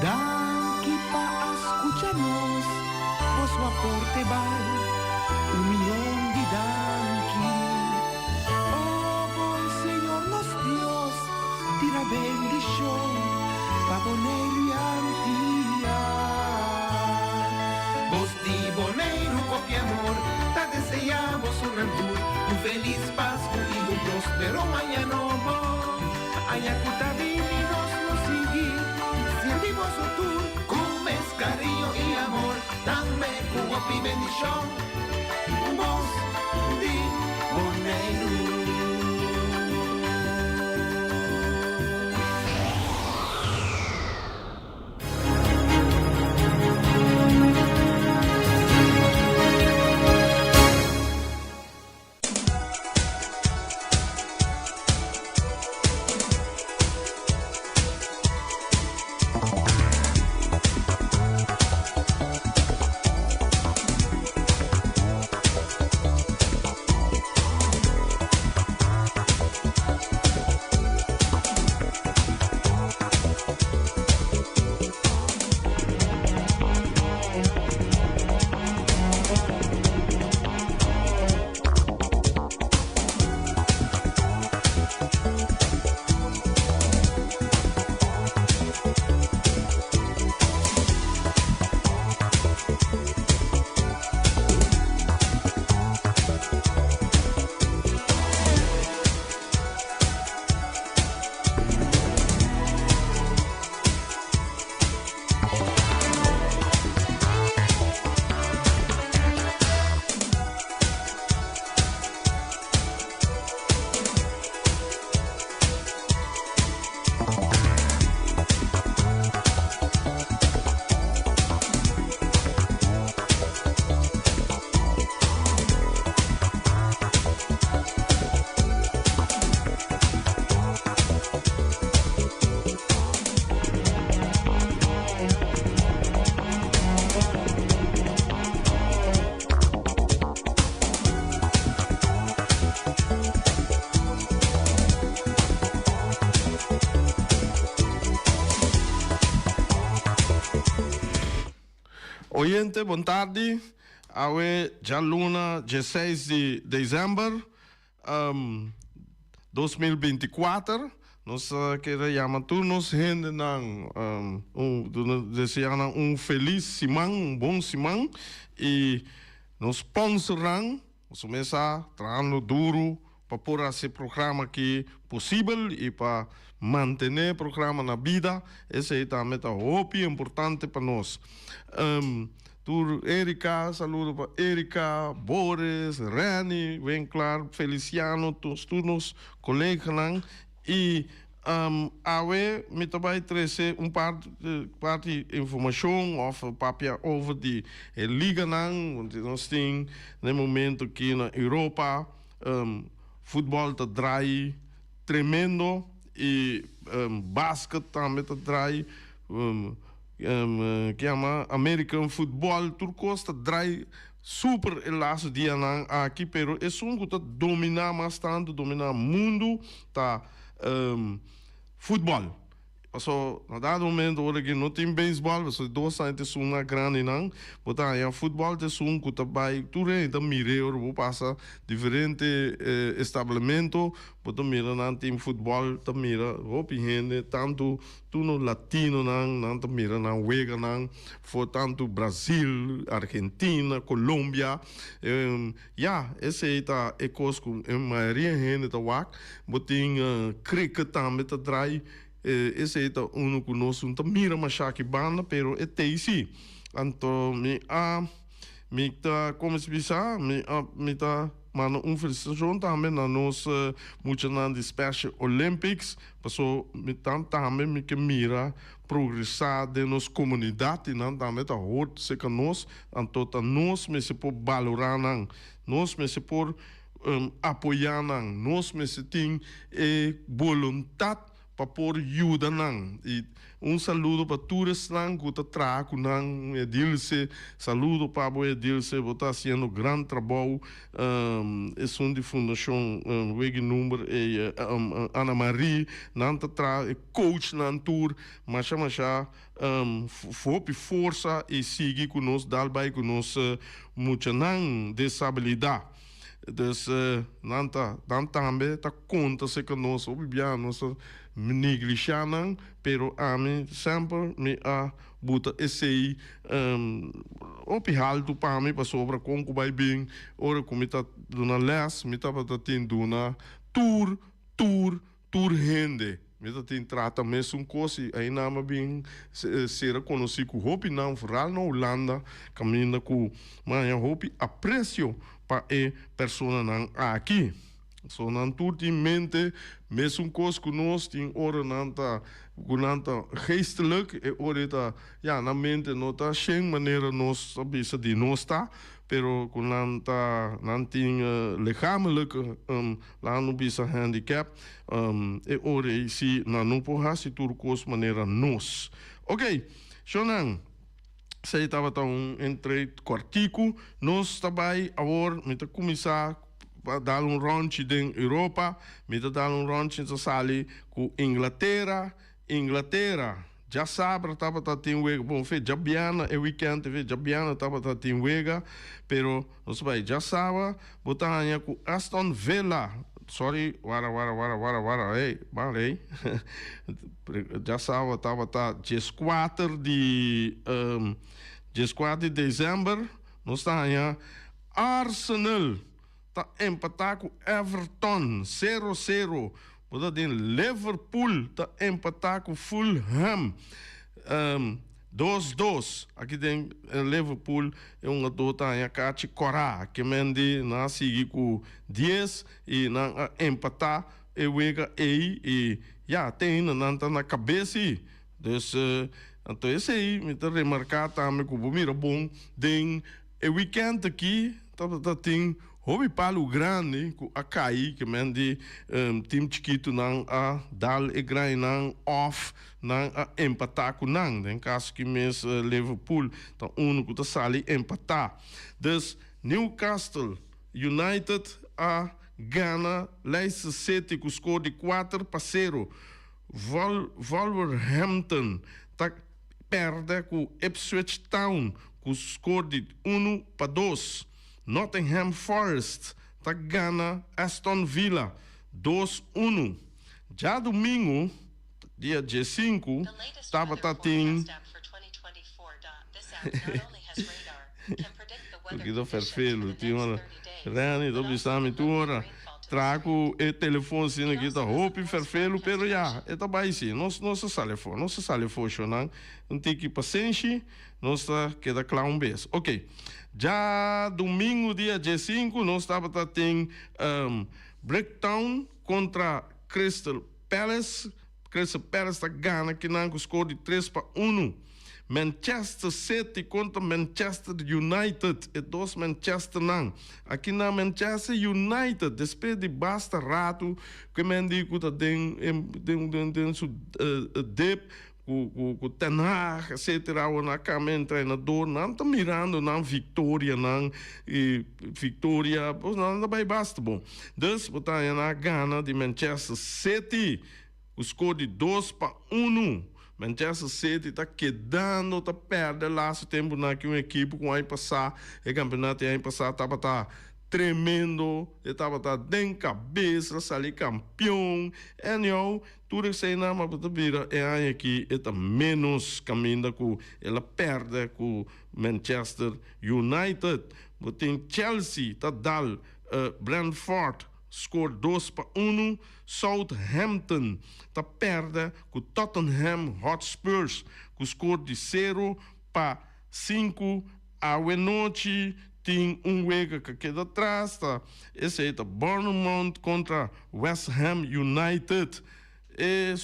Danki pa a skucha nos, boso aporte bal un mion di danki. O bon Señor nos Dios, tira bendishon pa Boneiru i Antia. Bos di Boneiru kopi amor ta deseá boso nan tur un felis Pasku i un prospero aña nobo. Aña ku ta bini nos lo sigui sirbi boso tur ku mes kariño i amor, tambe ku hopi bendishon. Un bos di Boneiru. Oyente, bon tardi. Awe djaluna dieseis di december. 2024 nos kere yama tur nos hendenan un desea nan un felis siman un bon siman y nos sponsornan nos mesa trahando duro pa por haci e programa aki posibel y pa mantene e programa na bida esey tambe ta hopi importante pa nos. Tur Erika, saludo pa Erika, Boris, Renny, Winklaar, Feliciano, tur nos coleganan y awe mi ta bay trece un par parti informacion of papia over di e liganan want nos tin na e momento aki na Europa futbol ta draai tremendo y basket tambe ta draai. Ke yama American football tur kos ta drai super e laatste dianan aki pero esun ku ta domina mas tantu domina mundu ta football paso na dado momento ora ke no tin baseball paso e dos aña ta esun mas grandinan bo ta haña football ta esun ku ta bai tur hende ta mir'é ora bo pasa diferente establemento bo ta mira nan tin football ta mira hopi hende tantu Tur nos latinonan, nan ta mira nan weganan for tantu Brazil, Argentina, Colombia. Ya, esei ta e kos ku e mayoria hende ta wak. Bo tin cricket tambe ta drai. Esei ta unu ku nos no ta mira masha aki banda, pero e tei si. Anto mi a, mi ta, komo si bisa, mi a, mi ta manda un felisitashon tambe na nos muchanan di Special Olympics. Paso mi tan tambe mi ke mira progresá den nos komunidat i nan tambe ta hort serka nos, anto ta nos mester por balorá nan, nos mester por apoyá nan, nos mester tin e boluntat. pa por yuda nan. I un saludo pa tur esnan ku ta traha ku nan, Edilse, saludo pa bo Edilse, bo ta hasiendo gran trabou, esun di fundashon wegi number ei Ana Marie, nan ta traha e coachnan tur masha masha hopi forsa i sigui ku nos dal bai ku nos muchanan desabilidat. Dus nan ta nan tambe ta konta serka nos hopi bia nos ta neglisha nan pero ami semper mi a buta esei hopi haltu pa mi pasobra kon ku bai bin ora ku mi ta duna les mi tabata tin duna tur tur Tur hende mi ta tin trata mesun kos i aina mi a bin sera konosí ku hopi nan, vooral na Hulanda, kaminda ku mi a haña hopi apresio pa e personanan aki. So nan tur tin mente mesun kos ku nos, tin ora nan ta ku nan ta geestelijk, e ora ei ta ya nan mente no ta shen manera nos ta bisa di nos ta, pero ku nan ta nan tin lichamelijk Laat no bisa handicap, e ora ei si nan no por hasi tur kos manera nos. Ok, shownan, esei tabata un entrei kòrtiku. Nos ta bai awor, mi ta kuminsá pa dal un ròntji den Europa, mi ta dal un ròntji ta sali ku Inglatera, Inglatera. Djasabra tabata tin wega, bon fe djabièrnè e wikènt fe djabièrnè tabata tin wega, pero nos bai djasabra bo ta haña ku Aston Villa, sorry wara wara wara wara wara hey bal hey djasabra tabata dieskuater di dieskuater di desèmber nos ta haña Arsenal ta empatá ku Everton sero sero. Bo ta den Liverpool ta empatá ku Fulham 2-2. Aki den Liverpool e hungadó ta haña kachi kòrá. Ke men di nan a sigui ku dies i nan a empatá e wega ei i ya te ainda nan ta na kabes ei. Dus anto esei mi ta remarká tambe ku bo mira bon den e wikènt aki tabata tin Hopi palu grandi ku a kai ke men di tim chikitunan a dal e grainan òf nan a empatá ku nan. Den kaso ki mes Liverpool ta unu ku ta sali empatá. Dus Newcastle United a gana Leicester City ku skor di 4-0. Wolverhampton ta pèrdè ku Ipswich Town ku skor di 1-2. Nottingham Forest ta gana Aston Villa dos unu. Djadumingu dia diesinku tabata tin Poquito ferfelu tin ora Reni ta bisa mi tur ora traha ku e telefon asina aki ta hopi ferfelu pero ya e ta bai si nos nos a sali afo nos a sali afo shownan un tiki pasenshi. Nos ta keda kla un bes. Ok. Djadumingu dia diesinku nos tabata tin Bricktown kontra Crystal Palace. Crystal Palace ta gana kinan ku skor di 3-1. Manchester City kontra Manchester United. E dos Manchesternan. Aki na Manchester United despues di basta ratu ku e men di ku ta den den su dip. Ku Ten Hag etcetera awor nan a cambia entrenador nan ta mirando nan victorianan y victoria pues nan ta bay basta bon dus bo ta haña nan a gana di Manchester City ku score di 2-1 Manchester City ta kedando ta perde laatste tempo nan aki un ekipo ku aña pasa e campeonato di aña pasa tabata tremendo e tabata den cabes a sali campeon anyhow Tur eseinan ma bo ta bira e aña aki e ta ménos kaminda ku el a pèrdè ku Manchester United. Bo tin Chelsea ta dal Brentford skor 2-1, Southampton ta pèrdè ku Tottenham Hotspurs ku skor di 0-5. Awe nochi tin un wega ka keda tras ta esei ta Bournemouth kontra West Ham United. E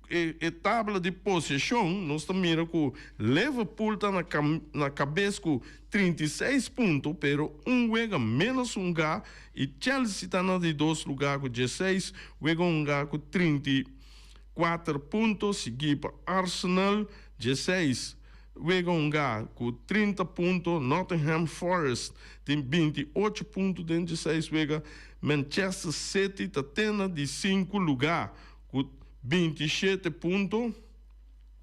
e tabla di posishon nos ta mira ku Liverpool ta na na kabes ku 36 punto pero un wega menos hungá i Chelsea ta na di dos lugá ku 16 wega hungá ku 30. kuater punto, sigui pa Arsenal dieseis wega hungá ku 30 punto, Nottingham Forest tin 28 punto den 16 wega, Manchester City ta te na di sinku lugá ku 27 punto.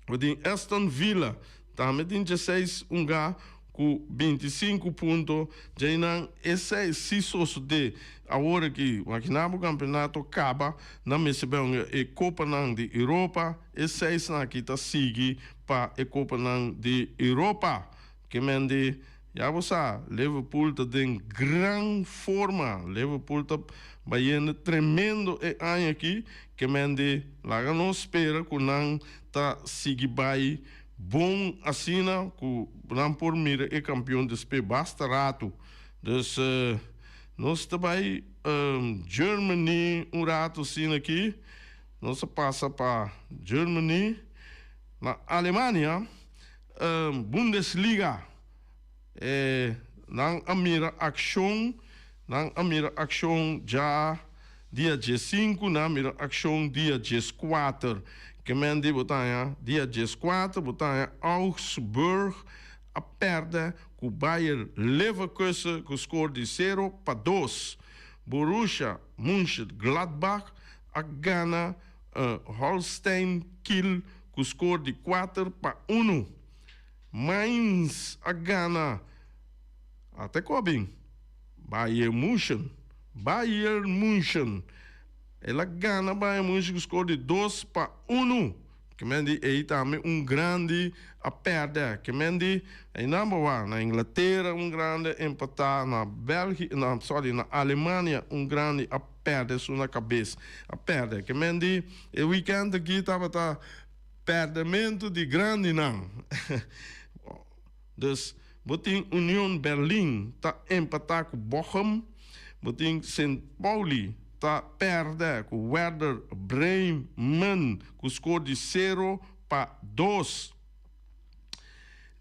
Bo tin Aston Villa tambe tin 16 hungá ku 25 punto. Djeinan esei si sosodé awor aki, makiná bo kampeonato kaba, nan mester bai hunga e kopanan di Europa. E seisnan aki ta sigui pa e kopanan di Europa. Ke men di, ya bo sa, Liverpool ta den gran forma. Liverpool ta bayendo tremendo e aña aki. Ke men di, laga nos spera ku nan ta sigui bai bon asina ku nan por mira e kampion despe basta ratu. Dus, nos ta bai Germany un ratu asina aki. Nos a pasa pa Germany. Na Alemania, Bundesliga, e nan a mira akshon, nan a mira akshon dja dia diesinku, nan a mira akshon dia dieskuater. Ke men di bo ta haña dia dieskuater, bo ta haña Augsburg a pèrdè ku Bayer Leverkusen ku skor di 0-2. Borussia Mönchengladbach a gana Holstein Kiel ku skor di 4-1. Mainz a gana ate ku a bin Bayern Munchen. Bayern Munchen. El a gana Bayern Munchen ku skor di 2-1. Ke men di ei tambe un grandi a pèrdè. Ke men di einan bo wak na Inglatera un grandi a empatá, na Belgi, na sorry, na Alemania un grandi a pèrdè su na kabes a pèrdè. Ke men di e wikènt aki tabata pèrdèmentu di grandinan. Dus bo tin Union Berlin ta empatá ku Bochum, bo tin Sint Pauli ta pèrdè ku Werder Bremen ku skor di 0-2.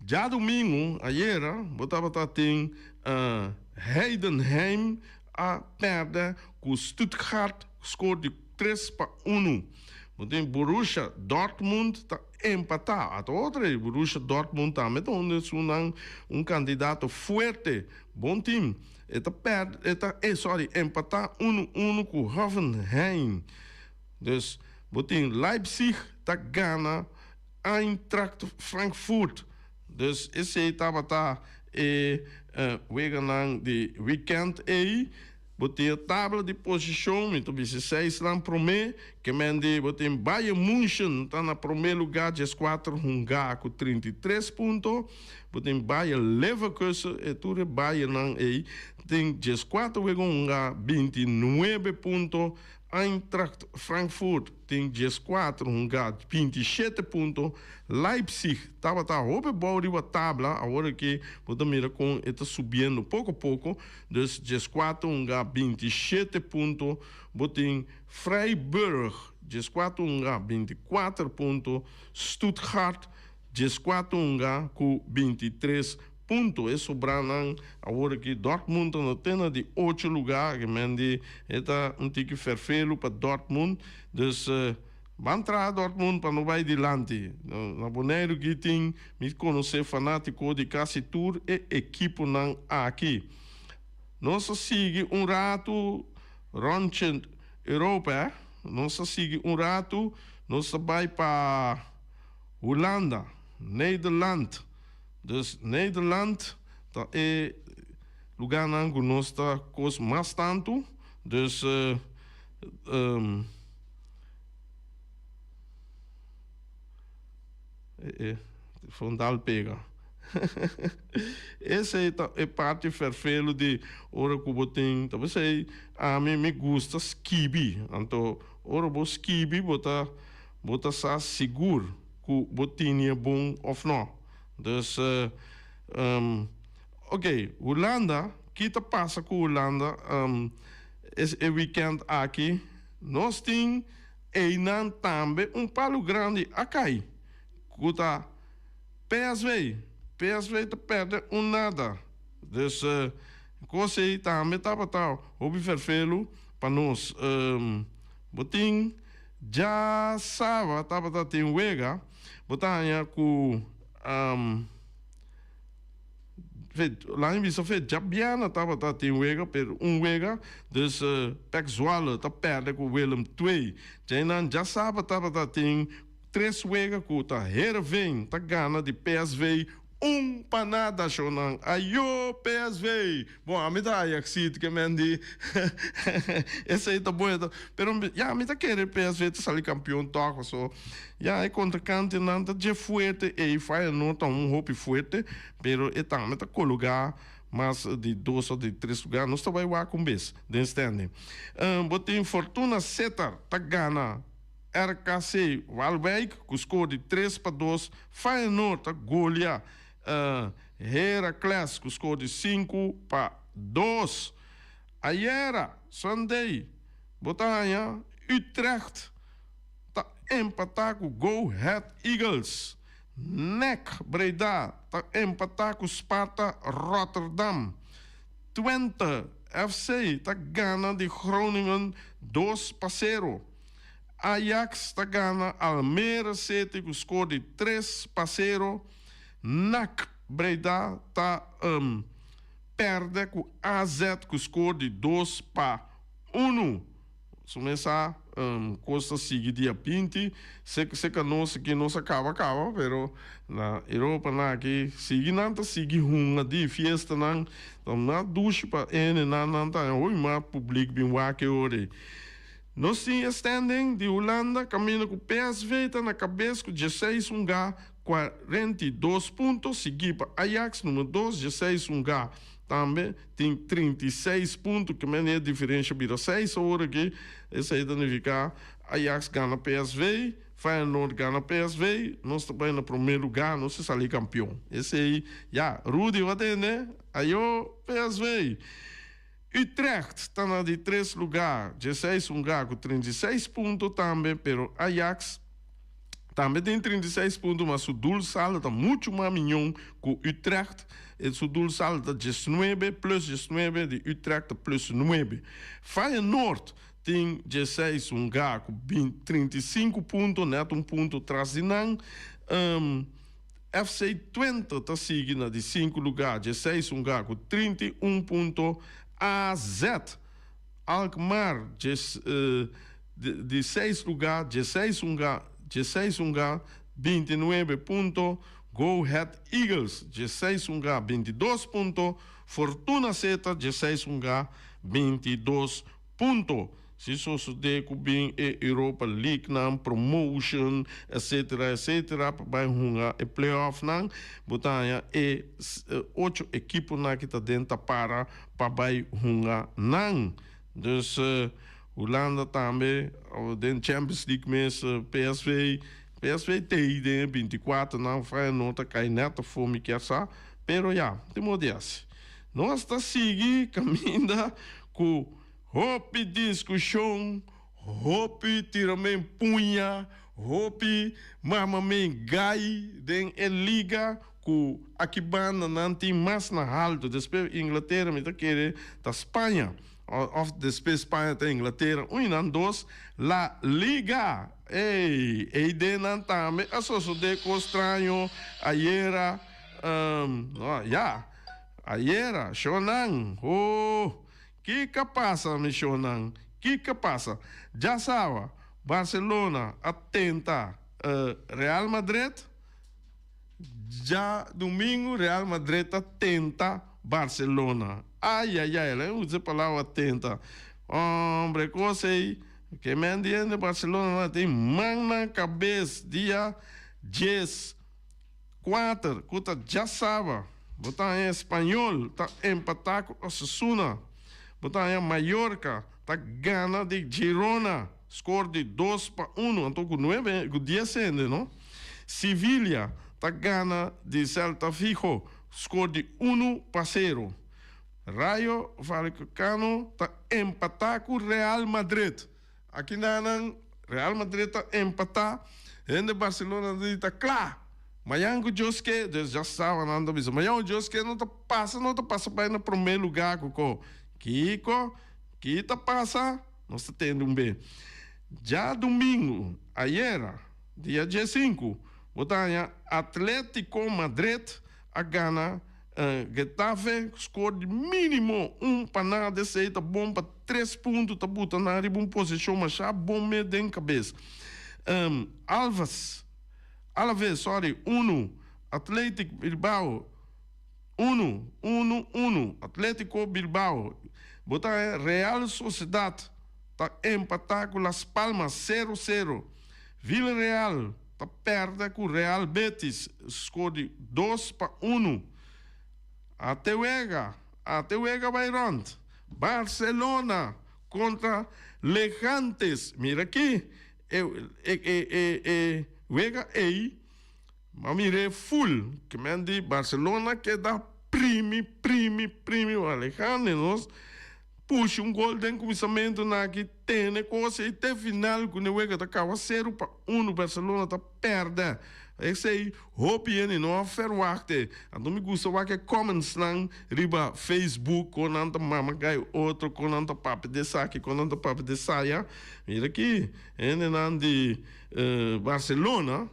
Djadumingu ayera bo tabata tin Heidenheim a pèrdè ku Stuttgart skor di 3-1. Bo tin Borussia Dortmund ta empatá. Ata otro ei, Borussia Dortmund tambe ta un di esunnan un kandidato fuerte. Bon tim. E ta pèrdè, e ta, eh sorry, empatá 1-1 ku Hoffenheim. Dus bo tin Leipzig ta gana Eintracht Frankfurt. Dus esei tabata e weganan di wikènt ei. Bo tin e tabla di posishon, mi ta bisa seisnan promé, ke men di bo tin Bayern München ta na promé lugá 14 hungá ku 33 punto, bo tin Bayer Leverkusen, e tur e Bayernnan ei tin 14 wega hungá 29 punto, Eintracht Frankfurt tin 14 hungá 27 punto, Leipzig tabata hopi bou riba tabla, awor aki bo ta mira kon e ta subiendo poko poko. Dus 14 hunga 27 punto, bo tin Freiburg 14 hunga 24 punto, Stuttgart 14 hunga ku 23 punto. E sobranan awor aki Dortmund ta na te na di ocho luga, ke men di e ta un tiki ferfelu pa Dortmund. Dus ban traha Dortmund pa no bai dilanti. Na Boneiru ki tin mi konosé fanátiko di kasi tur e ekiponan aki. Nos a sigui un ratu ròntje Europa, eh. Nos a sigui un ratu, nos a bai pa Hulanda, Nederland. Dus Nederland ta e lugánan ku nos ta kos mas tantu. Dus. E frontal pega. Esei ta e parti ferfelu di ora ku bo tin, ta p'esei ami mi gusta skibi. Anto ora bo skibi bo ta bo ta sa sigur ku bo tini e bon òf nò. Dus oke, Hulanda, ki ta pasa ku Hulanda e wikènt aki? Nos tin Einan tambe un palu grandi a kai, ku ta PSV. PSV ta pèrdè un nada. Dus kos ei tambe tabata hopi ferfelu pa nos. Bo tin. Djasaba tabata tin wega, bo ta haña ku fe, laat mi bisa fe, djabièrnè tabata tin wega, pero un wega, dus Pek Zwolle ta pèrdè ku Willem II. Djainan djasaba tabata tin tres wega ku ta Heerenveen ta gana di PSV Un pa nada shownan. Ayo PSV! Bon ami ta Ajaxiet ke men di esey ta bon eta pero ya mi ta kere PSV ta sali kampion tog paso ya e kontrakantenan ta dje fuerte ey Feyenoord ta un hopi fuerte pero e tambe ta kologa mas di dos of di tres lugar nos ta bay wak un bes den standing. Bo tin Fortuna Sittard ta gana. RKC Waalwijk ku skor di 3-2, Feyenoord ta golia Heracles ku skor di 5-2. Ayera, Sunday, bo ta haña Utrecht ta empatá ku Go Ahead Eagles. NEC Breda ta empatá ku Sparta Rotterdam. Twente FC ta gana di Groningen 2-0. Ajax ta gana Almere City ku skor di 3-0. NAC Breda ta pèrdè ku AZ ku skor di 2-1. Su mes sa kos ta sigui dia 20. Seka nos aki nos a kaba kaba pero na Europa nan aki sigui nan ta sigui hunga di fiestanan ta mas dushi pa ene nan nan ta hopi mas publik bin wak e ora ei. Nos tin e standing di Hulanda kaminda ku PSV ta na kabes ku dieseis hunga 42 punto, sigui pa Ajax numero dos 16 hunga tambe tin 36 punto, ke men e diferensha bira 6 awor aki, esei ta nifiká Ajax gana PSV, Feyenoord gana PSV, nos ta bai na promé lugá, nos ta sali kampion. Esei ya, Rudy bo a tende? Ayo PSV! Utrecht ta na di tres lugá, 16 hungá ku 36 punto tambe, pero Ajax tambe tin 36 punto, ma su doelsaldo ta muchu mas miñon ku Utrecht. Su doelsaldo ta 19 plus 19, di Utrecht ta plus 9. Feyenoord tin 16 hungá ku 35 punto, nèt un punto tras di nan. FC Twente ta sigui na di sinku lugá, 16 hungá ku 31 punto. AZ Alkmaar di seis lugá, 16 hungá, 16 hungá, 29 punto. Go Ahead Eagles, 16 hungá, 22 punto. Fortuna Sittard, 16 hungá, 22 Punto. Si sosodé ku bin e Europa League nan, promotion, etcetera, etcetera, pa bai hunga e playoff nan, bo ta haña e ocho ekiponan ki ta den ta para pa bai hunga nan. Dus Hulanda tambe, den Champions League mes, PSV, PSV t'ei den e 24 nan, Feyenoord ta kai nèt afó mi kier sa, pero ya, tin modo di hasi. Nos ta sigui kaminda ku hopi diskushon, hopi tiramen puña, hopi mamamen gai den e liga ku aki banda nan tin mas na haltu. Despues Inglatera mi ta kere ta Spaña òf despues Spaña ta Inglatera. Un i nan dos La Liga. Ey, ey den nan tambe a sosodé kos straño ayera. Ya. Ayera, shonnan, ho! Kiko a pasa, mi shonnan? Kiko a pasa? Djasawa, Barcelona a tenta Real Madrid. Djadumingu, Real Madrid a tenta Barcelona. Ayayay, laga mi usa e palabra tenta. Hombre, kos ei, ke men di hende Barcelona nan tin man na kabes dia 14 ku ta djasaba, bo ta haña Espanyol ta empatá ku Osasuna, bo ta haña Mallorca ta gana di Girona skor di 2-1, anto ku nuebe ku dies hende no. Sevilla ta gana di Celta Vigo skor di 1-0. Rayo Vallecano ta empatá ku Real Madrid. Aki nan Real Madrid ta empatá, hende Barcelona ta di ta kla. Mañan ku Dios ke, dus ya sawa nan ta bisa, mañan ku Dios ke no ta pasa, no ta pasa bai na promé lugá ku ko. Kiko? Ki ta pasa? Nos ta tende un be. Djadumingu, ayera, dia diesinku, bo ta haña Atletico Madrid a gana Getafe ku skor di mínimo un pa nada. Esei ta bon pa tres punto, ta buta nan riba un posishon masha bon mes den kabes. Alves, Alaves, sorry, unu, Athletic Bilbao unu, unu, unu, Atletico Bilbao. Bo ta haña Real Sociedad ta empatá ku Las Palmas sero sero. Villarreal ta pèrdè ku Real Betis skor di 2-1. Ate wega, ate wega bai rònt. Barcelona kontra Legantes. Mira aki e e e e wega ei m'a mir'é full. Ke men di Barcelona keda primi primi primi Alejandro nos Pusha un gol den kuminsamentu na ki tene kos ei te final ku ne wega ta kaba 0-1 Barcelona ta pèrdè. Esei hopi hende no a ferwachté. Anto mi gusta wak e commentsnan riba Facebook kon nan ta mama gai otro, kon nan ta papia di esaki, kon nan ta papia di esaya. Mira aki hendenan di Barcelona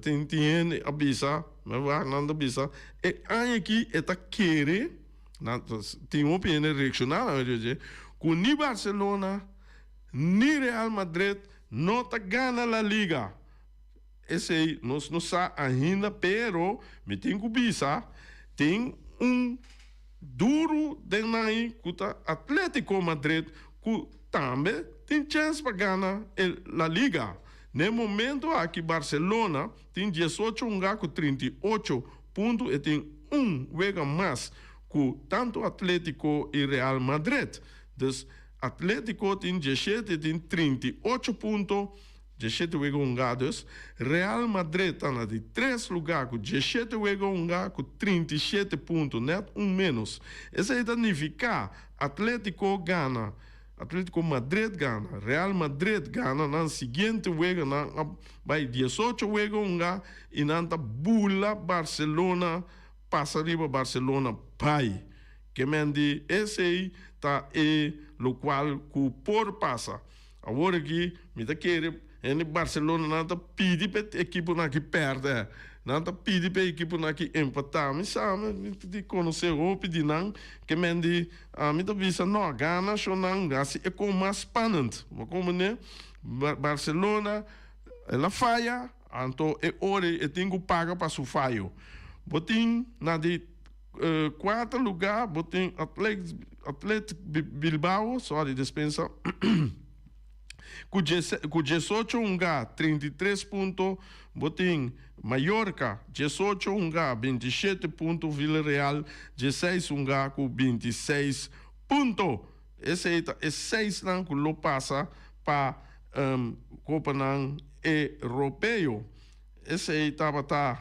tin tin hende a bisa, mi a wak nan ta bisa e aña aki e ta kere. Nan tin hopi hende reakshoná na dje ku ni Barcelona ni Real Madrid no ta gana La Liga. Esei nos no sa ainda pero mi tin ku bisa tin un duru den nan ei ku ta Atletico Madrid ku tambe tin chèns pa gana e La Liga. Na e momento aki Barcelona tin 18 hunga ku 38 punto e tin un wega mas ku tantu Atletico i Real Madrid. Dus Atletico tin 17 e tin 38 punto, 17 wega hungá dus. Real Madrid ta na di tres lugá ku 17 wega hungá ku 37 punto, nèt un ménos. Esei ta nifiká Atletico gana. Atletico Madrid gana, Real Madrid gana nan siguiente wega, nan a bai 18 wega hunga y nan ta bula Barcelona pasa riba Barcelona bai. Ke men di esey ta e locual cu por pasa. Awor aki mi ta kere hende Barcelona nan ta pidi pa e ekiponan aki perde, nan ta pidi pa e ekiponan aki empata. Mi sa, mi ta di conoce hopi di nan ke men di ami ta bisa no, gana shownan hasi e kon mas spannend. Bo comprende? Barcelona el a faya, anto e ora e tin ku paga pa su fayo. Bo tin na di kuater luga bo tin Athletic Bilbao, sorry despensa, ku 18 hunga 33 punto, bo tin Mallorca 18 hunga 27 punto, Villarreal 16 hunga ku 26 punto. Esei ta e seisnan ku lo pasa pa Kopanan Europeo. Esei tabata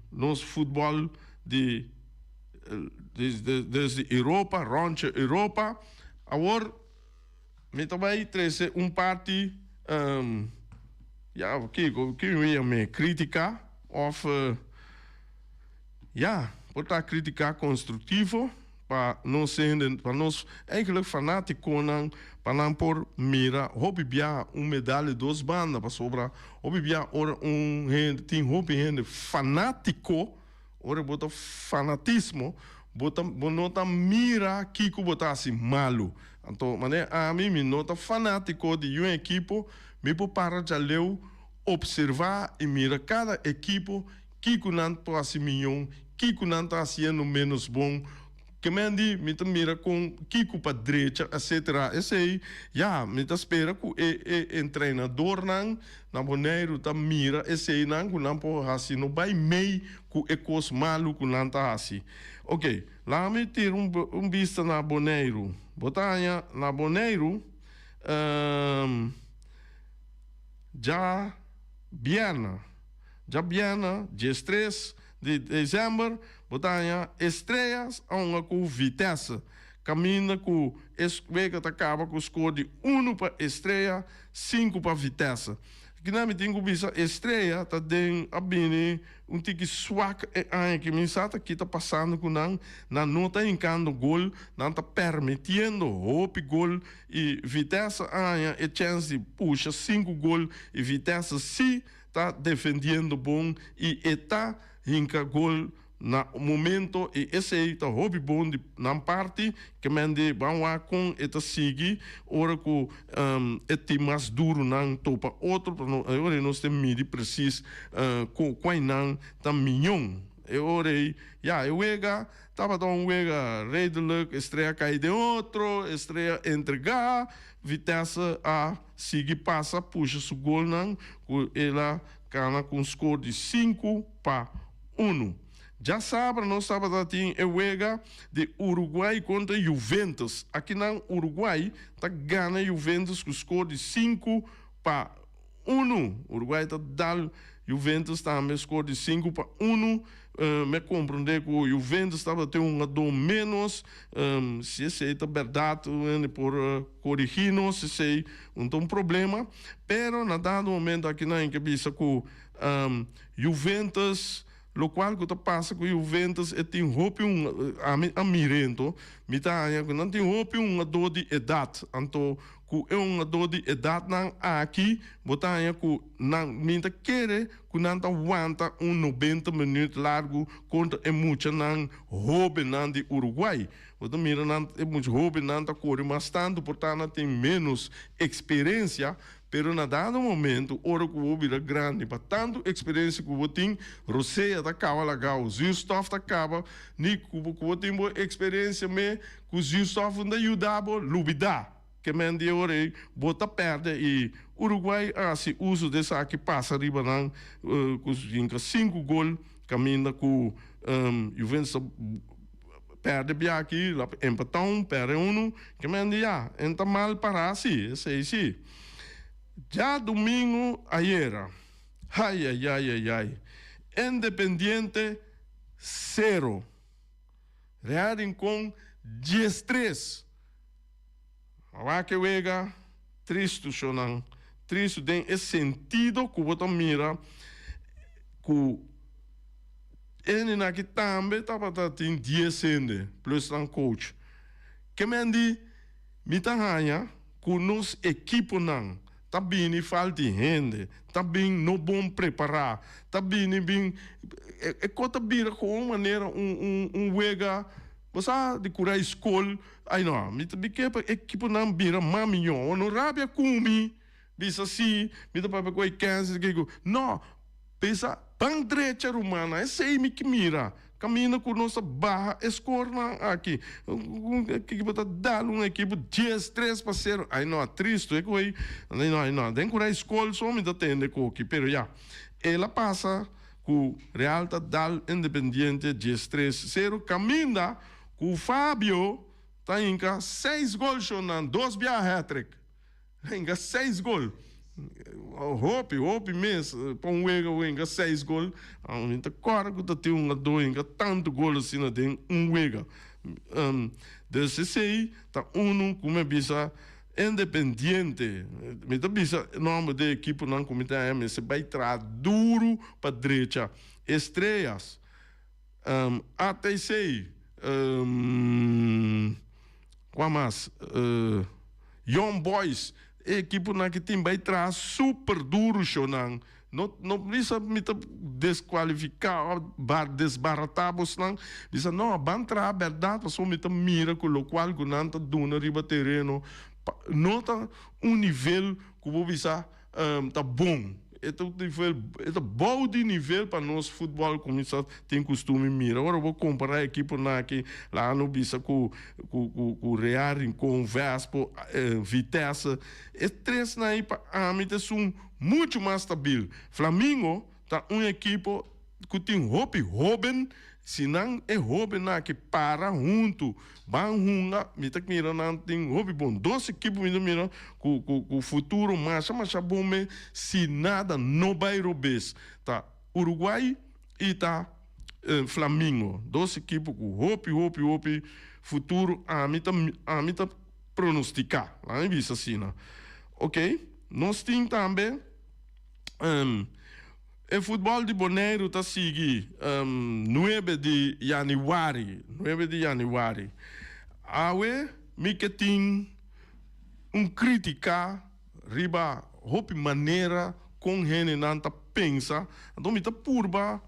nos futbòl di desde Europa, ròntje Europa. Awor mi ta bai trese un parti, ya, kiko, kiko mi yam'é, krítika òf, ya, por ta krítika konstruktivo. Pa nos hende, pa nos eigenlijk fanaticonan, pa nan por mira hopi bia un medal di dos banda, pasobra hopi bia ora un hende, tin hopi hende fanatico, ora bo ta fanatismo, bo ta, bo no ta mira kico bo ta haci malo. Anto manera ami, mi no ta fanatico di un ekipo, mi por para djaleu observa y mira cada ekipo Kiko nan por hasi mion, kiko nan ta hasiendo menos bon, ke men di mi ta mira kon kiko pa drecha etcetera. Esei ya mi ta spera ku e e entrenadornan na Boneiru ta mira eseinan ku nan por hasi no bai mei ku e kos malu ku nan ta hasi. Oke, laga mi tira un un bista na Boneiru. Bo ta haña na Boneiru dja bierna. Djabièrnè 13 di desèmber bo ta haña Estrellas a hunga ku Vitesse, kaminda ku e wega ta kaba ku skor di unu pa Estrella, sinku pa Vitesse. Kina mi tin ku bisa Estrella ta den a bini un tiki swak e aña aki mi sa ta ki ta pasando ku nan, nan no ta hinkando gol, nan ta permitiendo hopi gol y Vitesse a haña e chens di pusha sinku gol y Vitesse si ta defendiendo bon y e ta hinka gol Na momento y esey ta hopi bon di nan parti, ke men di ban wak con e ta sigui ora cu e tin mas duro nan topa otro, pero no e ora ey nos tin midi precies cu cuai nan ta miñon. E ora ey ya e wega tabata un wega redelijk, Estrella cay den otro, Estrella entrega, Vitesse a sigui pasa pusha su golnan cu el a cana cu un score di 5-1. Djasabra nos tabata tin e wega di Uruguay kontra Juventus. Akinan Uruguay ta gana Juventus ku skor di 5-1. Uruguay ta dal Juventus tambe skor di 5-1. Mi a komprondé ku Juventus tabata tin un hungadó ménos. Si esei ta bèrdat hende por korigí nos esei un ta un problema. Pero na dado momento akinan e ke bisa ku Juventus, locual cu ta pasa cu Juventus e tin hopi un, ami a mira ento, mi ta haña cu nan tin hopi hungador di edad, anto cu e hungador di edadnan aki bo ta haña cu nan, mi ta kere cu nan ta wanta un nobenta minuut largo contra e muchanan hobennan di Uruguay. Bo ta mira nan e mucha hobennan ta core mas tanto por ta nan tin menos experiencia. Pero na dado momento, ora ku bo bira grandi, pa tantu eksperensia ku bo tin, rosea ta kaba lagao, zuurstof ta kaba, ni ku bo ku bo tin bo eksperensia me ku zuurstof no ta yuda bo lubida ke men di e ora ei bo ta pèrdè i Uruguay a hasi uso di esaki pasa riba nan ku hinka sinku gol kaminda ku Juventus ta Perde biaki, la empatá un, perde unu, ke men di ya, en ta mal pará si, esei si. Djadumingu ayera, hayayayayay, Independiente sero, Real Rincon 13. Awak e wega tristu shonan, tristu den e sentido ku bo ta mira ku. Hendenan aki tambe tabata tin dies hende plus nan coach. Ke men di, Mi ta haña ku nos ekiponan ta bini falti hende, ta bin no bon prepará, ta bini bin e kos ta bira kon manera un un un wega bo sa di kura e skol ai no mi ta bin ke pa ekiponan bira mas mihó no rabia ku mi. Bisa si, mi ta papia ku e kèns di kiko. No, bisa ban drecha rumannan, esei mi ki mira. Kaminda ku nos ta baha e skornan aki. Un ekipo ta dal un ekipo dies, tres pa sero. Ai no, tristu e ku ei. Ai no, ai no. Den ku rei skol so mi ta tende koki. Pero ya, el a pasa ku Real ta dal Independiente dies tres sero. Kaminda ku Fabio ta hinka seis gol shonnan, dos biaha hattrick. Hinka seis gol. Hopi, hopi mes pa un wega ku hinka seis gol. Mi ta kòrda ku ta tin un hungadó hinka tantu gol asina den un wega. Dus esei ta unu ku mi a bisa Independiente. Mi ta bisa nòmber di e ekiponan ku mi ta haña mester bai traha duru pa drecha. Estrellas, ATC, Kua mas? Young Boys, e ekiponan ki tin bai traha super duru shownan. No no bisa mi ta deskualifiká òf desbaratá bosnan. Bisa no, ban traha bèrdat pasobra mi ta mira ku lokual ku nan ta duna riba tereno no ta un nivel ku bo bisa ta bon. E ta un nivel, e ta bou di nivel pa nos futbòl kuminsá tin kustumber mira. Ora bo kompará ekiponan aki, laga no bisa ku ku ku ku Real Rincon, Vespo, Vitesse, e tresnan ei pa ami ta esun muchu mas stabil. Flamingo ta un ekipo ku tin hopi hóben, si nan e hóbennan aki para huntu ban hunga, mi ta mira nan tin hopi bon. Dos ekipo mi ta mira ku ku ku futuro masha masha bon me si nada no bai robes, ta Uruguay i ta Flamingo. Dos ekipo ku hopi hopi hopi futuro ami ta ami ta pronostika, laga mi bisa asina. Oke, nos tin tambe. E futbòl di Boneiru ta sigui nuebe di yanüari, nuebe di yanüari. Awe mi ke tin un krítika riba hopi manera kon hendenan ta pensa, anto mi ta purba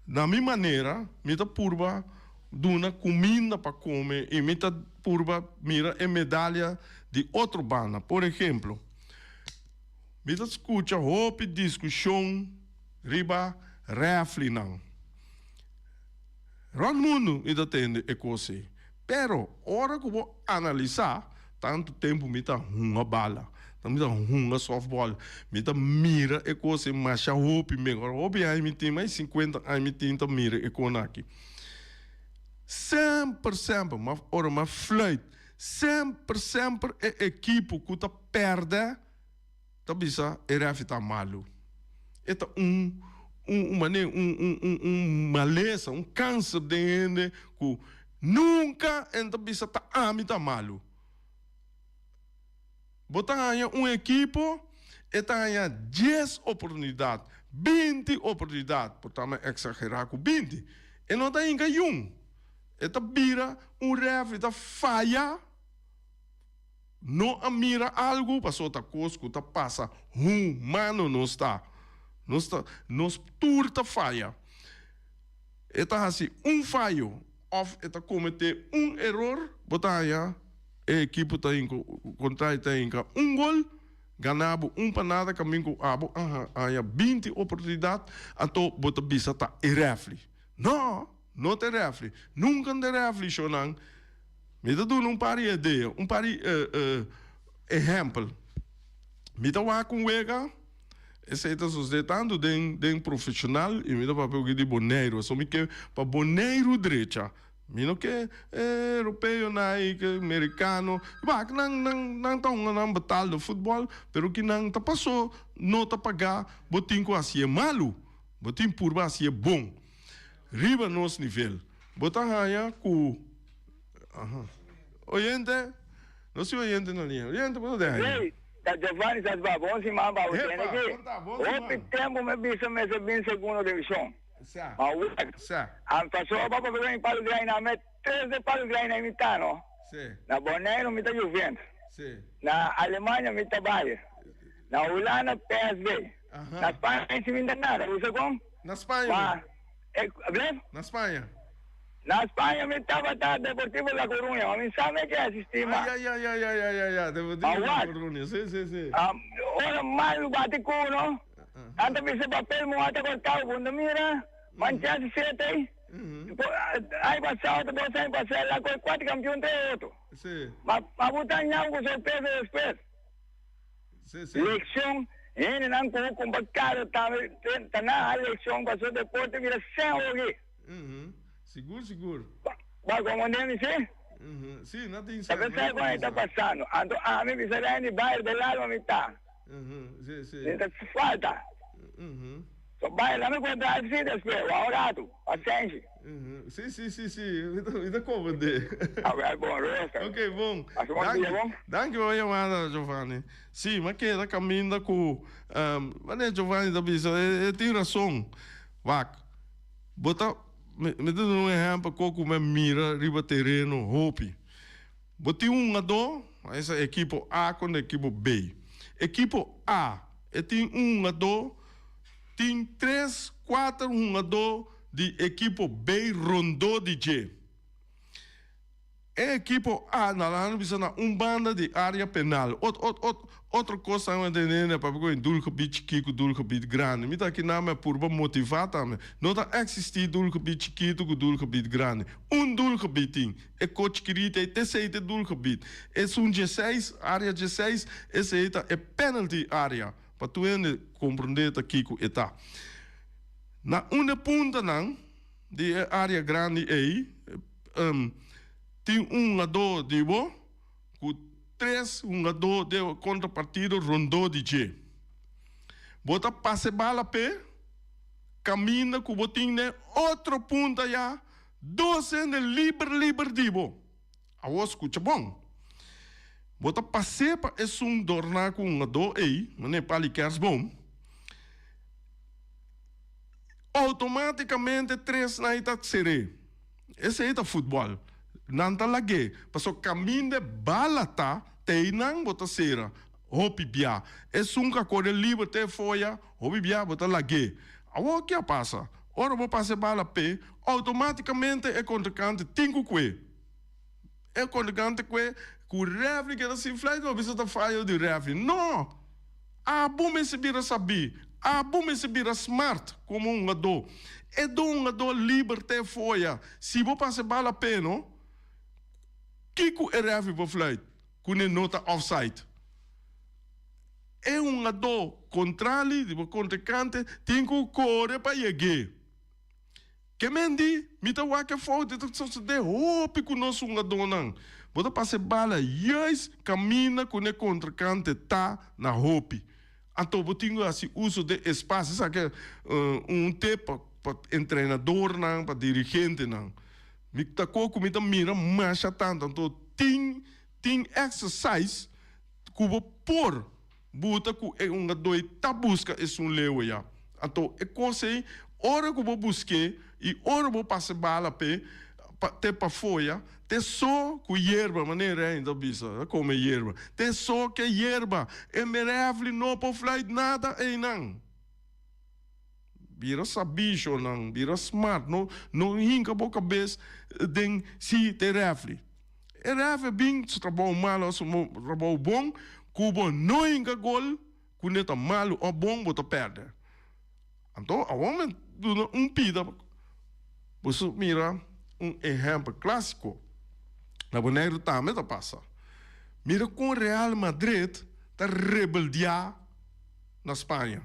na mi manera, mi ta purba duna kuminda pa kome i mi ta purba mira e medalia di otro banda. Por ehemplo. Mi ta skucha hopi diskushon riba rèflinan. Rònt mundu mi ta tende e kos ei. Pero ora ku bo analisá, tantu tempu mi ta hunga bala, mi ta hunga sòftbòl, mi ta mira e kos ei masha hopi men. Ora hopi aña mi tin, mas di sinkuenta aña mi tin ta mira e kon aki. Semper, semper, ma ora mi a flùit, semper, semper e ekipo ku ta pèrdè, ta bisa e refi ta malu. E ta un un manera un un un un malesa, un kanser den hende ku nunka en ta bisa ta ami ta malu. Bo ta haña un ekipo e ta haña dies oportunidat, binti oportunidat, por ta mi eksagerá ku binti, e no ta hinka yun. E ta bira un refi ta faya. No a mira algu pasobra ta kos ku ta pasa humano nos ta. Nos ta nos tur ta faya. E ta hasi un fayo òf e ta kometé un eror bo ta haña e ekipo ta hinka kontra ta hinka un gol gana bo un pa nada kamin ku abo a haña 20 oportunidat anto bo ta bisa ta e rèfri. No! No ta e rèfri. Nunka no ta e rèfri shownan. Mi ta duna un par di idea, un par di ehèmpel. Mi ta wak un wega, esei ta sosodé tantu den den profeshonal i mi ta papia oki di Boneiru. Pasobra mi ke pa Boneiru drecha. Mi no ke e europeonan ei, ke merikano. Wak nan nan nan ta hunga nan betaalde futbòl, pero kinan ta pasó no ta pagá, bo tin ku hasié malu, bo tin purba hasié bon. Riba nos nivel. Bo ta haña ku aha. Oyente, nos tin oyente na liña. Oyente, bo ta den ahí? Hey, ta Giovanni sa sba. Bon siman pa bo Epa, tene ki. por ta, bon Hopi siman. tempu mi bisa mester bin segundo divishon. Sa, Ma wak, sa. an pasó pa papia mi palu grai na me tres de palu grai na mi ta no. Si. Na Boneiru mi ta Juventus. Si. Na Alemania mi ta Bayern. Na Hulanda PSV. Aha. Na Spaña mi si mi ta nada. Bo sa kon? Na Spaña Ma, bo? e, ble? Na Spaña. Na Spaña mi tabata Deportivo La Coruña, ma mi sa me ke asisti mas. Ay, ay, ay, ay, ay, ay, ay, Deportivo Ma La wak, Coruña, si, si, si. Um, ora malu bati ku no, nan ta bisa papel mo ata kortau, bo no mira, Manchester City, aña pasado, dos aña pasado, la koi kuater kampion tres otro. Si. Ma, ma bo ta ñau ku sorpresa despues. Si, si. Leccion, Hendenan cu cumpra caro tambe ta na a leccion pasobra deporte bira sen ogi. Sigur, sigur. Ba comprende mi si? Si, na tin Ta sen. pensá con e ta pasando. Anto ami bisa Randy Bayern del alma mi ta. Si, si. Mi ta falta. So Bayern dame contra AFC despues, wou un rato, pasenshi. Si, si, si, si. Mi ta comprende. Awel bon, Rosa. Ok, bon. Pasa bon dia, bon? Danki pa bo yamada, Giovanni. Si, mi a keda kaminda ku, wanneer Giovanni ta bisa, e tin rason. Wak, bo ta, mi ta duna un ehèmpel kon ku mi a mira riba tereno hopi. Bo tin un hungadó, esa ekipo A kontra ekipo B. Ekipo A, e tin un hungadó, tin tres, kuater hungadó di ekipo B rondó di dje. E ekipo A na laga bisa na un banda di area penal. Ot ot ot otro kos tambe mi ta tende papia ku e doelgebied chikí ku doelgebied grandi. Mi ta aki nan mi a purba motivá tambe. No ta eksistí doelgebied chikitu ku doelgebied grandi. Un doelgebied tin. E ko chikirita ei t'esei ta e doelgebied. Esun dieseis, area dieseis, esei ta e penalty area. Pa tur hende komprondé ta kiko e ta. Na un e puntanan di e area grandi ei, tin un hungadó di bo ku tres hungadó di e kontrapartido rondó di dje. Bo ta pasa e bala p'e kaminda ku bo tin den otro punta ya, dos hende liber liber di bo. Awor skucha bon. Bo ta pas'é pa esun dorná ku hungadó ei, manera pali kersboom. Automáticamente tres nan ta ser'é. Esei ta futbòl. Nan ta lag'é. Pasobra kaminda e bala ta, te einan bo ta sera. Hopi bia. Esun ku a kore liber te e foya, hopi bia bo ta lag'é. Awor ke a pasa? Ora bo pasa e bala p'e, outomátikamente e kontrinkante tin ku kue. E kontrinkante kue ku rèfri keda sin flèit, bo bisa ta fayo di rèfri. No! Abo mester bira sabí. Abo mester bira smart komo hungadó. E do hungadó liber te foya. Si bo pasa e bala p'e no, kiko e rèfri por flùit? Ku ne no ta offside. E hungadó kontrali di bo kontrinkante tin ku kore pa yeg'é. Ke men di, Mi ta wak e fout e ta sosodé hopi ku nos hungadónan. Bo ta pasa e bala juist kaminda ku ne kontrinkante ta na hopi. Anto bo tin ku hasi uso de espasio. Esaki un tip pa entrenadornan, pa dirigentenan. Mi ta ko ku mi ta mira masha tantu. Anto tin tin exercise ku bo por buta ku e hungadó ei ta buska esun leu ya. Anto e kos ei ora ku bo busk'é i ora bo pasa e bala p'e pa te pafó ya, te so ku yerba, manera Rein ta bisa, ta kome yerba, te so ke yerba, e merèfli no por fluit nada einan. Bira sabí shonnan, bira smart, no no hinka bo kabes den si te rèfli. E rèfli a bin su trabou malu òf su trabou bon, ku bo no hinka gol, ku ne ta malu òf bon bo ta pèrdè. Anto awor mi duna un pida, boso mira un ehèmpel klásiko, na Boneiru tambe ta pasa. Mira kon Real Madrid ta rebeldiá na Spaña.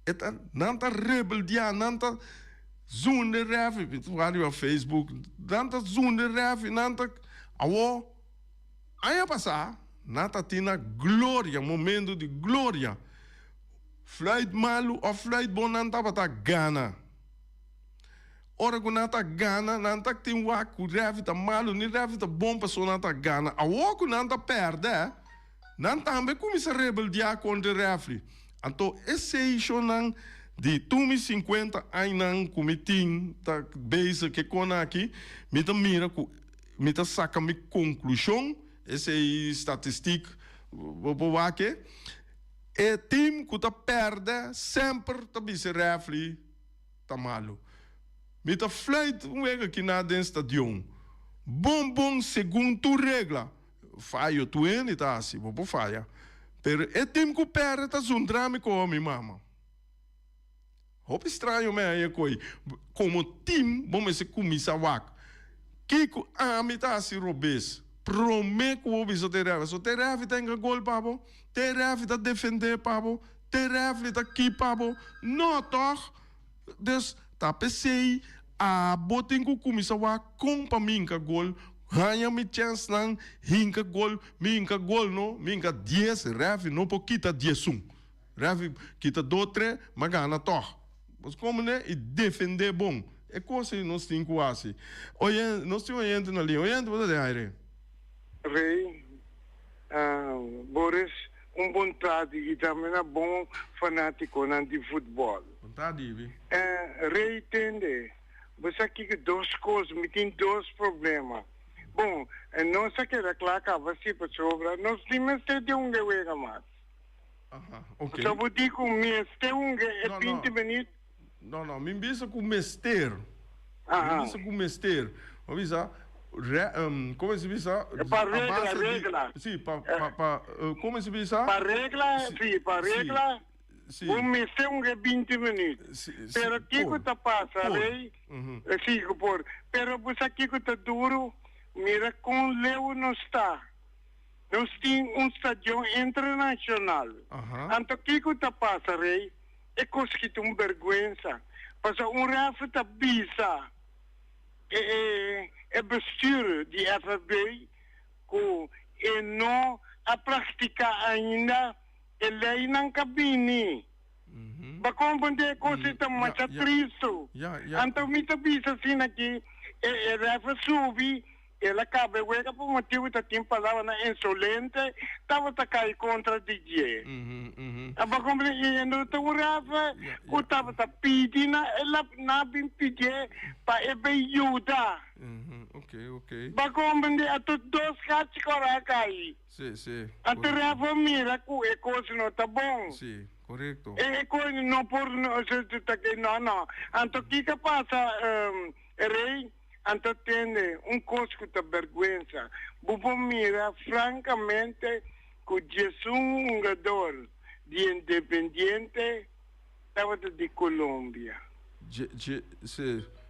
E ta, nan ta rebeldiá, nan ta zunda e rèfi, mi ta wak riba Facebook, nan ta zunda e rèfi, nan ta, awor, aña pasá nan ta tin na gloria, momento di gloria, fluit malu òf fluit bon nan tabata gana. Ora ku nan ta gana, nan ta tin wak ku rèfi ta malu, ni rèfi ta bon pasobra nan ta gana. Awor ku nan ta pèrdè, Nan tambe kuminsá rebeldiá kontra e rèfri. Anto e seishonnan di tur mi sinkuenta añanan ku mi tin ta bezig ku e kona aki, mi ta mira ku mi ta saka mi konklushon, esei statistik bo por wak e, e tim ku ta pèrdè semper ta bisa e rèfri ta malu. Mi ta fluit un wega kina den stadion bon bon segun tur regla. Fayo tu hende ta hasi, bo por faya. Pero e tim ku pèrdè ta zundra mi koho mi mama. Hopi straño mi haña koe. Komo tim bo mester kuminsá wak. Kiko ami ta hasi robes? Promé ku bo bisa te rèfri. So te rèfri ta hinka gol pa bo? Te rèfri ta defendé pa bo? Te rèfri ta kip pa bo? No tòg! Dus ta p'esei abo tin ku kuminsá wak kon pa mi hinka gol, haña mi chènsnan, hinka gol, mi hinka gol no, mi hinka dies, rèfi no por kita diesun. Rèfi kita dos tre, m'a gana tòg. Bo komprendé? I defendé bon. E kos ei nos tin ku hasi. Oye, nos tin oyente na liña. Oyente, bo ta den aire. Rey, Boris un bon tradi y tambe na bon fanaticonan di futbol. Bon tardi, Ivi. Rey tende, bo sa kico dos cos, mi tin dos problema. Bon, nos a keda cla caba si pasobra nos tin mester di un wega mas. Aha, ok. So bo di cu mester un e binti minuut? No, no, mi bisa cu mester. Mi bisa cu mester. Mi bisa, re, como se bisa? Pa regla, regla. Si, pa, pa, pa, como se bisa? Pa regla, si, pa regla. Si. Bo mester un e binti minuut. Si, si, Pero kico ta pasa, Rey? Si, cu por. Pero bo sa kico ta duro? Mira con leu nos ta. Nos tin un stadion internacional. Anto kico ta pasa, Rey? E kos ki ta un bergwensa, pasobra un refer ta bisa e e bestuur di FFB ku e no a praktiká ainda e leinan ka bini. Bo komprendé e kos ei ta masha tristu. Anto mi ta bisa asina ki e refer subi. El a kaba e wega pa motibu ta tin palabranan insolente tabata kai kontra di dje. Aba kumprende? I e no ta un refe ku tabata pidi na el a na bin pidié pa e bay yuda. Ba kumprende? Anto dos kachi kora a kai. Anto refe a mira ku e kos no ta bon. E kos no por no no. Anto kiko a pasa rei? Anto tende un kos ku ta bèrgwensa, bo por mira frankamente ku diesun hungador di Independiente tabata di Colombia.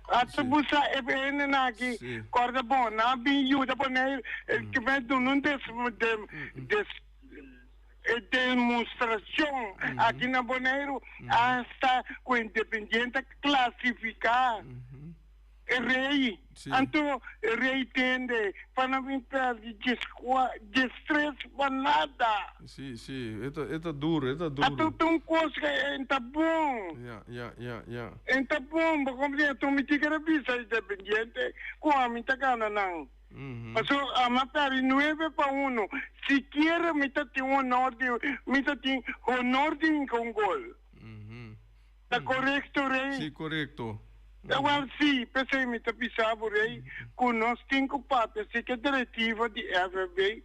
Ata bo sa e hendenan aki, kòrda bon, nan a bin yuda Boneiru, ke bai duna un demostrashon aki na Boneiru, asta ku Independiente a klasifiká. E rei. Sí. Anto e rei tende pa no bin pèrdè djeskua, djestres pa nada. Sí, sí, e ta, e ta duro, e ta duro. Anto ta un kos ku e ta bon. Ya, ya, ya, ya. E ta bon, bo komprende? Anto mi tin kere bisa Independiente ku ami ta gana nan. Pasobra ami a pèrdè nuebe pa uno. Sikiera mi ta tin honor di, mi ta tin honor di hinka un gol. Ta korekto, Rei? Sí, korekto. Awel sí, p'esei mi ta bisa bo, Rei, ku nos tin ku papia si ku e direktiva di FFB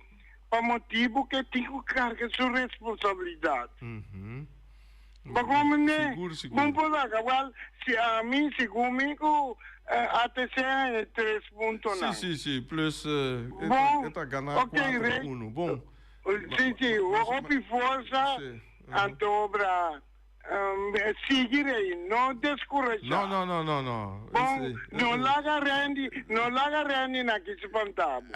pa motibu ku e tin ku karga su responsabilidat. Bo komprendé? Sigur, sigur. Bon por laga. Awel, si ami, segun mi ku ATC haña e tres puntonan. Sí, sí, sí, plus Bon, e ta gana ok, kuater Rei. uno. Bon. Sí, sí, hopi forsa, anto obra. Sigui rei, no descurashá. No, no, no, no, no. Bon, no laga Randy, no laga Randy na ki spantá bo.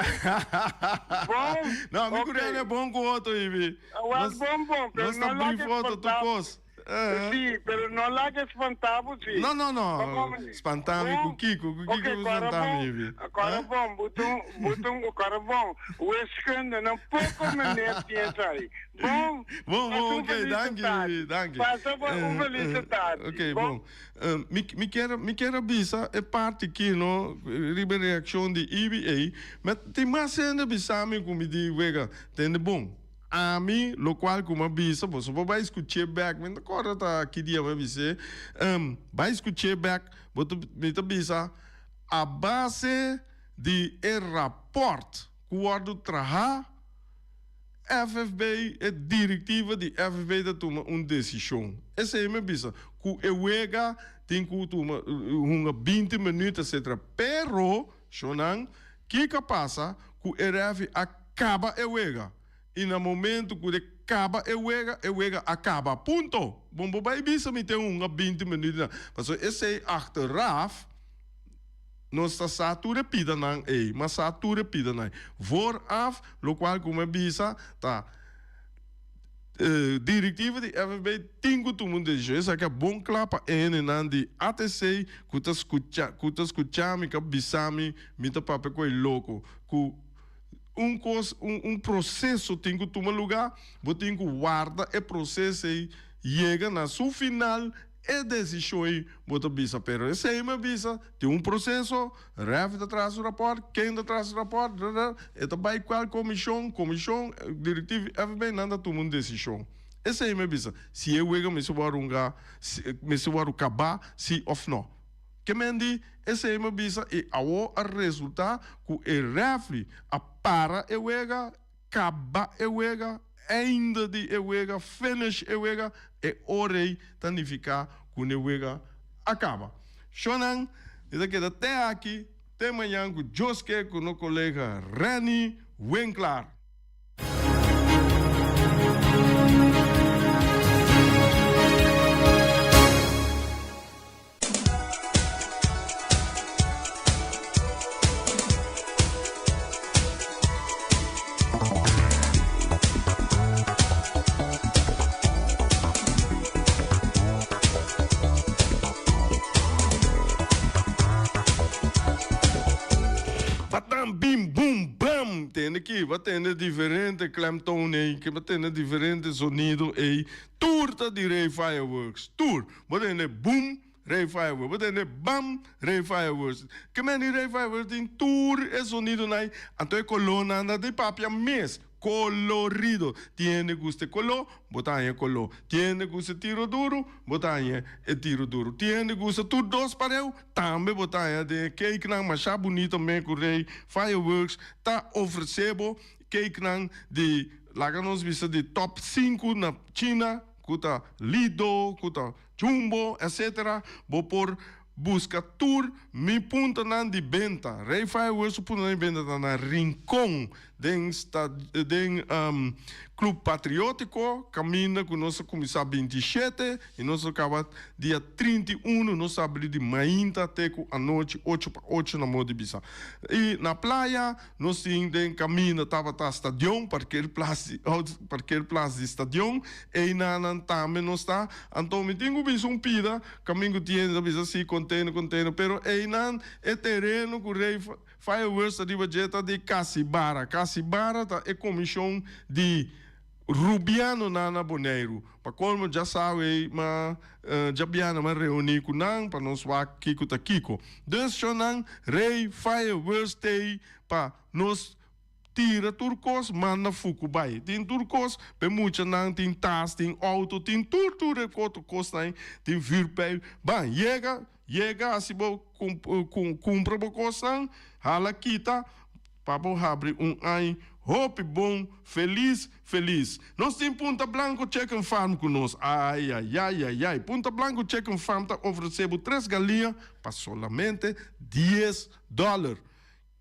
Bon, No, mi ku ok. Randy e bon ku otro, Ibi. Wel, Nos, bon, bon, pero nos ta no laga brief otro tur spantá bo. kos. Eh. Sí, pero no laga spantá bo, sí. No, no, no. Pa come. Spantá mi ku Bon, kiko, ku ok, kiko bo kora spantá mi, bon, Ibi. kora Eh? bon, buta un, buta un, kora bon. Wiskunde, no poko meneer tin esai. Bon, Bon, pasa bon, un ok, feliz danki, tardi. danki. Pasa bo un feliz tardi. Ok, Bon. bon. Mi, mi kier, mi kier a bisa e parti ki, no, riba e reaccion di EBA, ma tin mas hende bisa mi cu mi di, wega, tende bon, ami, locual cu mi a bisa, boso por bay scuch'é bek, mi no ta corda ta ki dia mi a bis'é, bay scuch'é bek, bo ta, mi ta bisa, a base di e rapport cu wordo traha, FFB, e direktiva di FFB ta tuma un desishon. Esei mi a bisa, ku e wega tin ku tuma hunga binti minüt etcetera. Pero, shonnan, kiko a pasa? Ku e rèfi a kaba e wega. I na momentu ku e kaba e wega, e wega a kaba. Punto! Bon bo bai bisa mi tin hunga binti minüt na. Pasobra esei achteraf. Nos ta sa tur e pidanan ei, ma sa tur e pidanan ei. Vooraf, lokual ku mi a bisa ta direktiva di FFB tin ku tuma un desishon. Esaki a bon kla pa e hendenan di ATC ku ta skucha ku ta skucha mi, ku a bisa mi, mi ta papia ku e loko. Ku un kos, un un proseso tin ku tuma lugá, bo tin ku warda e proseso ei yega na su final. E desishon ei bo ta bisa, pero esei mi a bisa, tin un proseso, ref ta traha su rapòrt, ken ta traha su rapòrt, drrr, e ta bai kual komishon, komishon, direktiv FB, nan ta tuma un desishon. Esei mi a bisa, si e wega mester wòrdu hunga, mester wòrdu kabá, si òf nò. Ke men di, esei mi a bisa i awor a resultá ku e rèfri a para e wega, Kaba e wega, einde di e wega, finish e wega, e ora ei ta nifiká ku e wega a kaba. Shonnan, mi ta keda te aki, te mañan ku Dios ke ku no kolega Renny Winklaar. Batam bim bum bam tende ki bo tende diferente klemtoon ei ki bo tende diferente sonido ei tur ta di rei fireworks tur. Bo tende bum. Rey Fireworks. Bo tende bam, Rey Fireworks. Ke men di Rey Fireworks tin tur e sonidonan ei, anto e kolónan ta di papia mes, kolorido. Tin hende gusta e koló, bo ta haña e koló. Tin hende gusta e tiro duru, bo ta haña e tiro duru. Tin hende gusta tur dos pareu, tambe bo ta haña den e cakenan masha bunito me ku Rey Fireworks ta ofresé bo. Cakenan di, laga nos bisa di top sinku na China, ku ta Lido, ku ta Jumbo, etc. Bo por buska tur mi puntonan di benta. Rey Fireworks su puntonan di benta ta na Rincon den den Club Patriótiko, kaminda ku nos a kuminsá 27 i nos a kaba dia 31. Nos a abri di mainta te ku anochi ocho pa ocho na modo di bisa. I na playa Nos tin den kaminda tabata stadion, parkeerplaats di parkeerplaats di stadion, einanan tambe nos ta. Anto mi tin ku bisa un pida, kamin ku tin ta bisa si container, container, pero einan e tereno ku Rey Fireworks ta riba dje ta di Casibara. Casibara ta e komishon di Rubianonan na Boneiru. Pa kolmo djasawe ma djabiana m'a reuní ku nan pa nos wak kiko ta kiko. Dus shonnan Rey Fireworks t'ei pa nos tira tur kos manda fuku bai. Tin tur kos pa e muchanan, tin tas, tin outo, tin tur tur e otro kosnan ei, tin vuurpijl. Ban yega, yega hasi bo kumpra bo kosnan, hala kita. Pa bo habri un añ hopi bon felis felis. Nos tin Punta Blanco Chicken Farm ku nos. Ayayayayay Punta Blanco Chicken Farm ta ofresé bo tres galiña pa solamente dies dòler.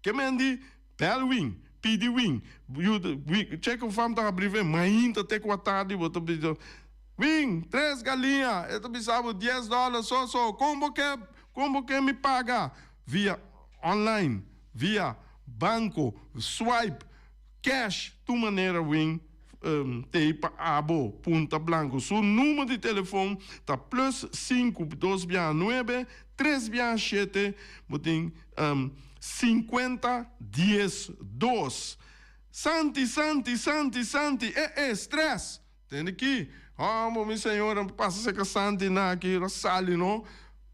Ke men di bèl win, pidi win. Yuda Chicken Farm ta habri ven mainta te ku atardi bo ta bisa win tres galiña e ta bisa bo dies dòler so so. Kon bo ke kon bo ke mi paga via online? Via banco, swipe, cash, tur manera win t'ei pa abo. Punta Blanco su numero di telefon ta plus sinku dos biaha nuebe, tres biaha shete, bo tin sinkuenta dies dos. Santi, Santi, Santi, Santi, eh eh, stress! Tende ki, Hombo, mi señora, pasa serka Santi na aki, lo sali no.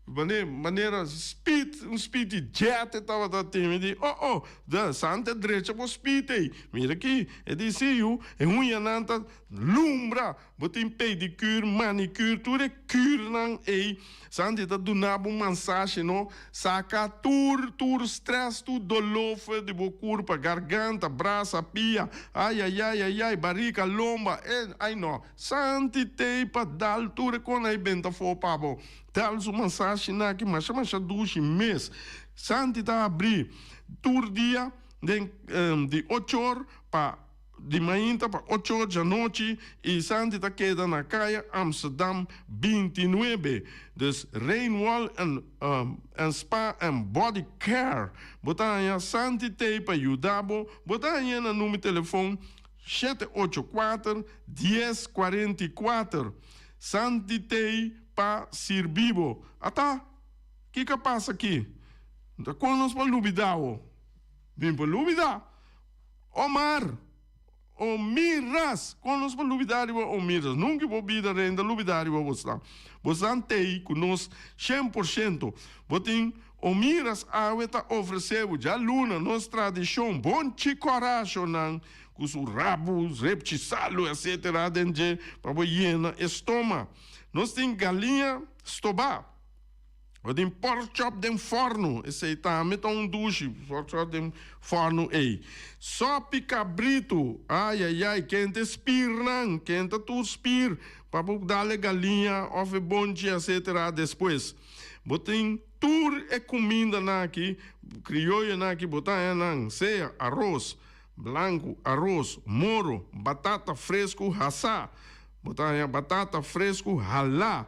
Mane, manera speed, un speed di jet e tabata tin. Mi di, oh, oh, de Santi a drecha bo speed ei. Mira aki, e di, si yu, e huñanan ta lumbra. Bo tin pedicure, manicure, tur e curenan ei. Santi ta duna bo masashi no. Saka tur tur stress, tur doló for di bo kurpa, garganta, brasa, pia, ayayay ayay, barika, lomba, e ay no. Santi tei pa dal tur e kona ei benta for pa bo. Dal su masashi na aki masha masha dushi mes. Santi ta habri tur dia den di ocho or pa. Di mainta pa ocho or djanochi y Santi ta keda na Kaya Amsterdam 29. Dus Rainwall and and Spa and Body Care. Bo ta haña Santi t'ey pa yuda bo. Bo ta hañ'é na number telefon shete ocho kuater, dies kuarenta i kuater. Santi t'ey pa sirbi bo. Ata, kiko a pasa aki? Ta kon nos por lubida bo? Bin por lubida. Omar, O miras! Kon nos por lubidá riba o miras? Nunka bo bida renda lubidá riba bosnan. Bosnan t'ei ku nos 100%. Bo tin o miras awe ta ofresé bo djaluna nos tradishon bonchi kòrashonan ku su rabu, repchi salu etsetera den dje pa bo yena e stoma. Nos tin galiña stobá. Bo tin pork chop den forno, esei tambe ta un dushi, pork chop den forno ei. Sopi kabritu, ai ai ai, kente spirnan, kenta tur spir pa bo dal e galiña of e bonchi etcetera despues. Bo tin tur e kumindanan aki, krioyonan aki bo ta haña nan, sea aros blanku, aros moro, batata fresku hasá, bo ta haña batata fresku halá.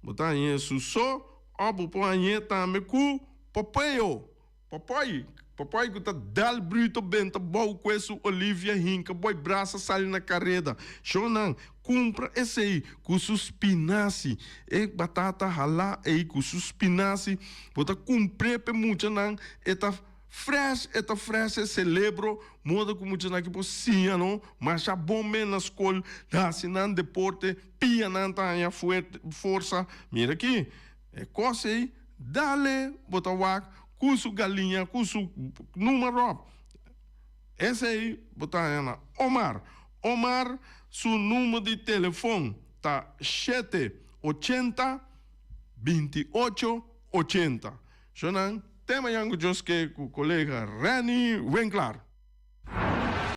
Bo ta hañ'é su so òf bo por hañ'é tambe ku popoyo, popoi, popoi ku ta dal bruto benta bou kue su olivia hinka boi brasa sali na kareda. Shonnan, kumpra esei ku su spinasi, e batata halá ei ku su spinasi, bo ta kumpr'é p'e muchanan, e ta. Fresh e ta fresh e celebro moda cu muchanan aki por siña no masha bon men na scol haci nan deporte pianan ta haña fuerte forsa mira aki. E kos ei, dale bo ta wak ku su galiña, ku su numa ròp. Esei bo ta haña na Omar. Omar su number di telefon ta shete ochenta 28 80. Shonan, te mañan ku Dios ke ku kolega Renny Winklaar.